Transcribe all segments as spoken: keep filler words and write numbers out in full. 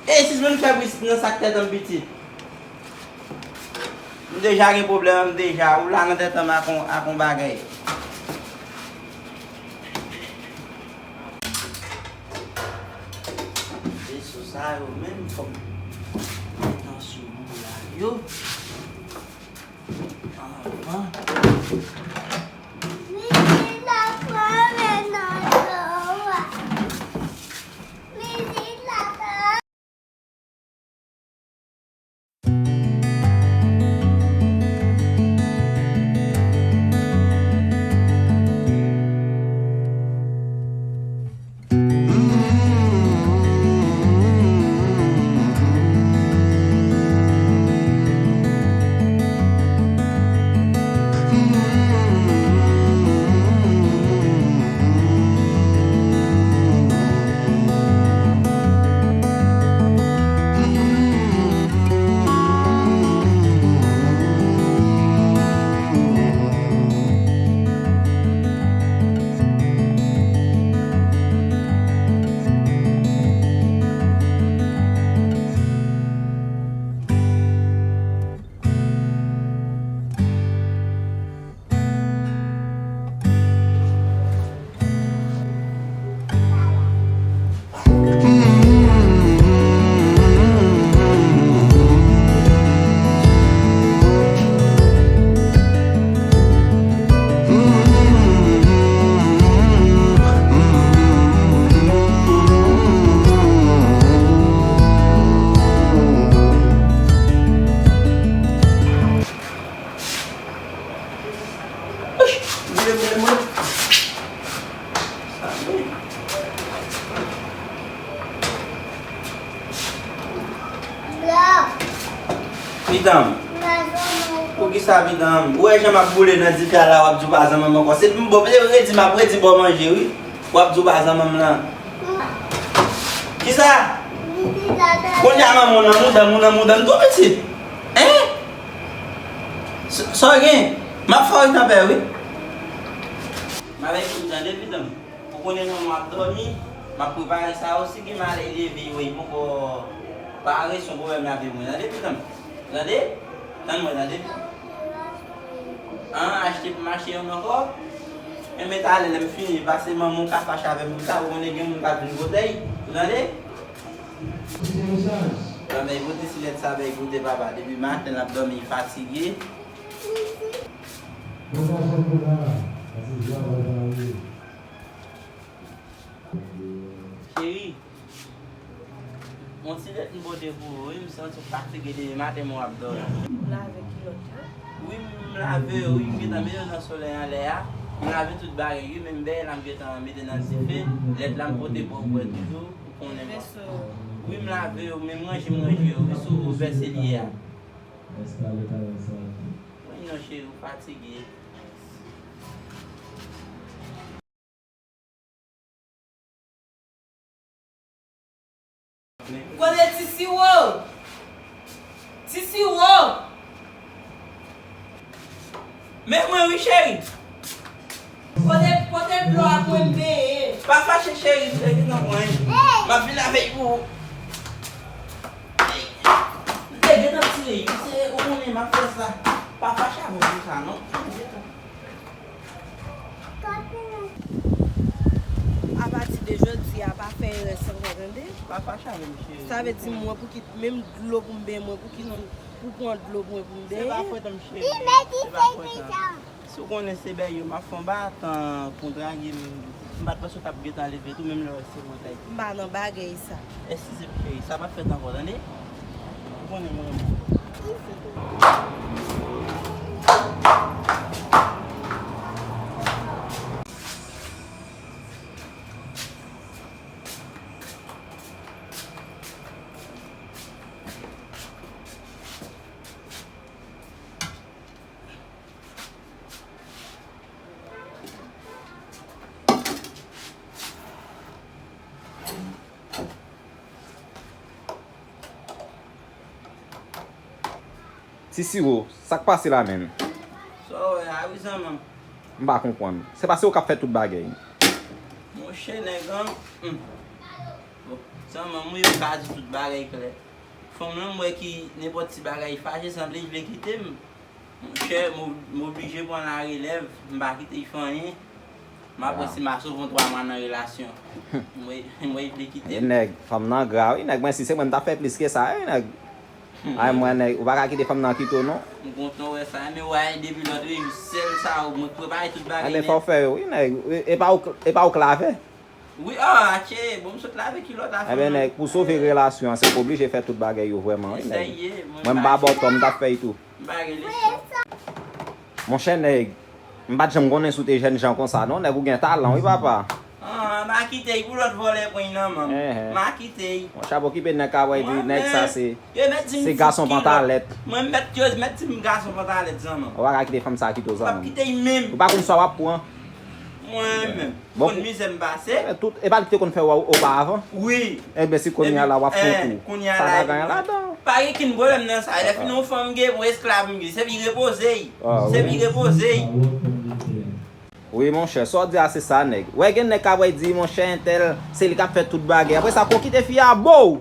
Ey, sispann fè bri nan sak tèt an m pitit. M deja gen pwoblèm, m deja. Ou la nan tèt an m ak on, ak on bagay. Veso sa yo menm fò m met nan sou boul la yo. Avan. Vire, vire, mwen. Sa vre. Pitanm. Poukisa pitanm? Ou wè jan m ap boule nan dife a la, w ap di w pa zanmi m ankò. Se pou m bo, redi m ap redi ba w manje, wi. W ap di w pa zanmi m lan. Kisa? Kounye a manman w nan mouda m, ou nan mouda m tou pitit. Hein? S-, sa w gen? M ap fè w ret anpè, wi. M avèk ou tande, pitanm. Ou konnen manman w ap dòmi, m ap prepare sa yo. Si gen malè leve, yo, li poko pare, se yon pwoblèm l ap gen pou mwen. Tande, pitanm? Tande? Tann mwen, tande? An, achte pou m achte youn ankò? Enben, talè, lè m fini, pase manman w ka fache avè m pou sa, ou konnen gen moun k ap vin kote l. Ou tande? Anben, pote silèt sa, bèy kote papa. Depi maten, l ap dòmi, li fatige. Cheri, yon ti lèt m pote pou ou, wi, m santi w fatige depi maten, men w ap dòmi. Ou lave kilòt yo? Wi, m lave yo, wi, m gentan mete yo nan solèy anlè a. M lave tout bagay, wi, men m bèy la, m gentan mete nan dife. Lèt la, m pote pou ou bwè toujou, ou konnen mwen. Wi, m lave yo, men m ranje, m ranje yo, wi, sou vèse li ye a. Wi, non, cheri, ou fatige. Kote ti siwo? Ti siwo! Men mwen wi, cheri. Kote, kote dlo a pou mwen benyen? Pa fache, cheri, m te gentan pran. M ap vin avèk ou. M te gentan tire, se ou konnen m ap fè sa. Pa fache avè m pou sa, non. Apati de jodi a, pa fè erè sa ankò, tande? Pa fache avè m, cheri. Sa vle di mwen pou ki, menm dlo pou m benyen, mwen pou ki, pou pran dlo pou mwen pou m benyen? Se pa fòt an m, cheri. Se pa fòt an. Si w konnen se bèy yo m ap fè anba, tan kontra gen, m pa t panse w t ap gentan leve tou, menm lè w wè se mwen k ay. M pa nan bagay sa. Eskize m, cheri, sa p ap fèt ankò, tande? Ou konnen mwen renmen w. Ti Siwo, sa k pase la menm? Sa w wè a wi zanmi m. M pa konprann. Se pa se ou k ap fè tout bagay. Monchè nèg an, hmm. Bon. Zanmi m wi, yo ka di tout bagay klè. Fanm lan m wè ki nenpòt ti bagay fache, sanble l vle kite m. Monchè, m ob-, m oblije pran larelèv, m pa kite l fè anyen. M ap wè si m a sove yon twa mwa nan relasyon. M wè, m wè l vle kite m. Nèg, fanm nan gra wi, nèg, mwen si se mwen m t ap fè plis ke sa wi, nèg. Ay mwen, nèg, ou pa ka kite fanm nan kite w non. M kontan wè sa, men w al depi lòt wi, sèl sa ou mwen prepare tout bagay nèt. Ebyen fò w fè yo wi, nèg, e pa ou, e pa ou k lave. Wi, ah, atchè, bon, m sot lave kilòt la. Ebyen, nèg, pou sove relasyon an, se w k oblije fè tout bagay yo vrèman, wi, nèg. Mwen, m pa bòtò, m t ap fè y tou. M pa gen leson. Monchè, nèg, m pa t janm konnen si w te jènjan konsa, non, nèg, ou gen talan, wi, papa. Ah, m a kite y pou lòt vòlè pran y nan men m. M a kite y. Monchè, ap okipe nèg k ap wè di nèg sa se, se gason pantalèt. Mwen, m mèt, yo mèt di m gason pantalèt, zanmi m. Ou pa ka kite fanm sa kite w, zanmi m. M p ap kite y menm. Ou pa konn sa w ap pran. Mwen menm. Bon, konn mizè m pase. E, tout, e pa li ki te konn fè w oparavan? Wi. Ebyen, si kounye a la w ap fè yon kou, sa pa gen anyen ladan. Pa gen kenn pwoblèm nan sa. Lè fini yon fanm gen, yon esklav m gen. Se li repoze y. Se li repoze y. Wi, monchè, sa w di a se sa, nèg. Wè, gen nèg k ap wè di, monchè, entèl, se li k ap fè tout bagay. Apre sa, kou kite fi a, bow!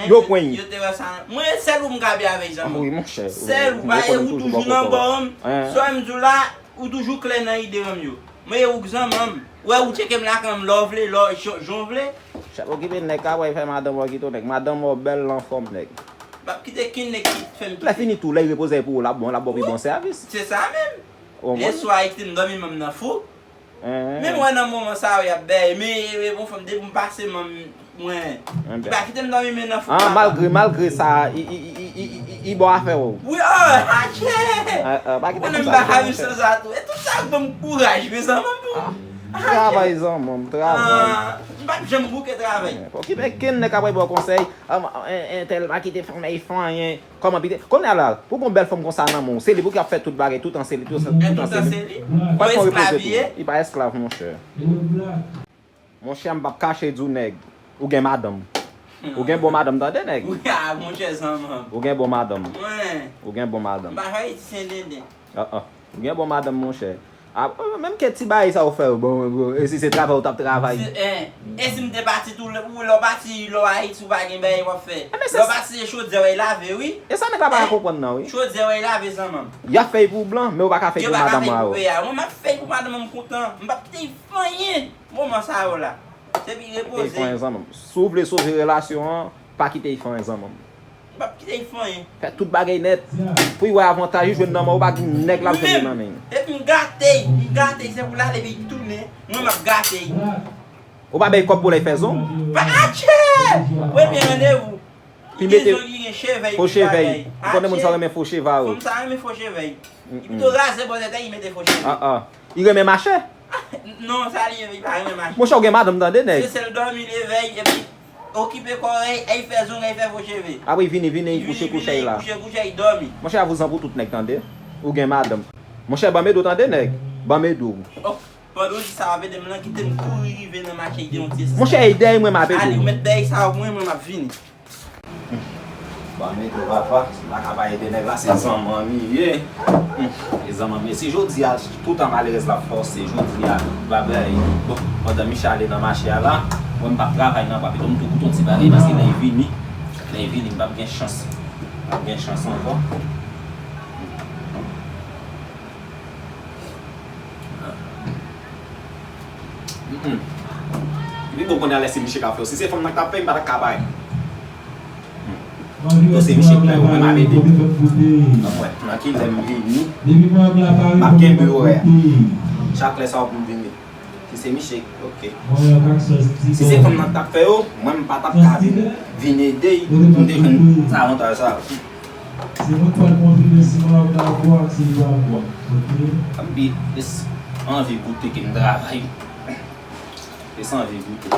Yo pran y. Yo te wè sa. Mwen, sèl ou m ka byen avè y, zanmi m. Wi, monchè. Sèl ou, pa e ou toujou nan bò m. Sa w m di w la, ou toujou klè nan ide m yo. Mwen e ou k zanmi m. Wè ou tcheke m lakay m lè w vle, lè w, jan, jan w vle. Chèf okipe nèg ka wè fè madanm w kite w nèg. Madanm w bèl l anfòm nèg. M p ap kite kenn nèg ki fè m kite. Lè fini tou, lè y repoze pou ou, l ap bon, l ap ba w pi bon sèvis. Se sa menm. Lè swa e kite m dòmi menm nan fou. Men mwen nan moman sa yo y ap bèy, men e bon fanm depi m pase manm mwen. Li pa kite m dòmi men nan fou papa. Malgre, malgre sa, i, i, i ba w afè w. Wi, oh, atchè! Ou konnen m pa ka viv san sa tou. E tout sa k ban m kouraj, mezanmi, pou travay zanmi m, travay. M p ap janm bouke travay. Fò okipe kenn nèg k ap ba w konsèy. Entèl pa kite fanm nan fè anyen. Kòman pite? Kounye a la, pou gon bèl fanm konsa nan men w, se li pou ki ap fè tout bagay, tout an se li, tout an se li. Fò fè w repoze tou. Li pa esklav, monchè. Monchè, m p ap kache di w, nèg, ou gen madanm. Ou gen bon madanm, tande, nèg. Wi, a, monchè, zanmi m. Ou gen bon madanm. Ou gen bon madanm. M pa fè Ayiti sen denden. Ou gen bon madanm, monchè. A, menm ke ti bagay sa ou fè yo, bon, bon, e si se travay ou t ap travay? E si m te pati tou, lè, ou, lè w pati, lè w Ayiti, ou pa gen bagay w ap fè. Lè w pati, se chodyè w ay lave, wi. E sa nèg la pa ka konprann nan, wi. Chodyè w ay lave, zanmi m. Y ap fè y pou blan, men ou pa ka fè y pou madanm ou. Yo pa ka fè y pou peyi a. Mwen, m ap fè y pou madanm mwen, m kontan. M p ap kite y fè anyen moman sa yo la. Se pi repoze. Kite y fè anyen, zanmi m. Si w vle sove relasyon an, pa kite y fè anyen, zanmi m. M p ap kite y fè anyen. Fè tout bagay nèt. Pou y wè avantaj li jwenn nan men w, ou pa gen nèg l ap jwenn nan men l. Depi m gate y, m gate y, se pou l ale epi tounen, mwen m ap gate y. Ou pa bay kòb pou l al fè zong? Pa atchè! Premye randevou. Li gen zong, li gen cheve, li gen bagay. Ou konnen moun sa renmen fo cheve a yo. Fanm sa renmen fo cheve. Li pito raze bò tèt li, li mete fo cheve. Li renmen mache? Non, sa li ye, li pa renmen mache. Monchè, ou gen madanm tande, nèg. Se sèl dòmi, leve, epi okipe kò, ay, ay fè zong, ay fè fo cheve. Apre vini, vini, kouche, kouche la. Kouche, kouche, dòmi. Monchè, a vouzan pou tout nèg tande. Ou gen madanm. Monchè, ban m ede w tande, nèg. Ban m ede w. Pandan w di sa w ap ede m lan, kite m kouri rive nan mache, ede yon ti esklav. Monchè, e dèyè mwen m ap ede w. Ale, ou mèt dèyè sa pou mwen, mwen m ap vini. Bon, mete papa, si m pa ka pa ede nèg la, se zanmi m li ye. Hmm, se zanmi m li ye. Si jodi a, tout an malerèz la fòse, jodi a, babay. Bon, pandan Miche ale nan mache a la, mwen m p ap travay nan pa pito m tou koute yon ti bagay, paske lè l vini, lè l vini, m p ap gen chans. M p ap gen chans ankò. Mm. Li pi bon kounye a lè se Miche k ap fè yo. Si se fanm nan k t ap fè, m pa t ap ka bay. Pito se Miche k fè yo, mwen m ap ede. Ann wè, nan kilè m vini, m ap kenbe orè a. Chak lè sa yo pou m vini. Si se Miche, ok. Si se fanm nan k t ap fè yo, mwen m pa t ap ka vin ede y pou m te jwenn sa avantaj sa. Se mwen k pral konfime si mwen ap dakò ak si li pa dakò. Ok? M pi plis anvi goute ke m travay. Plis anvi goute.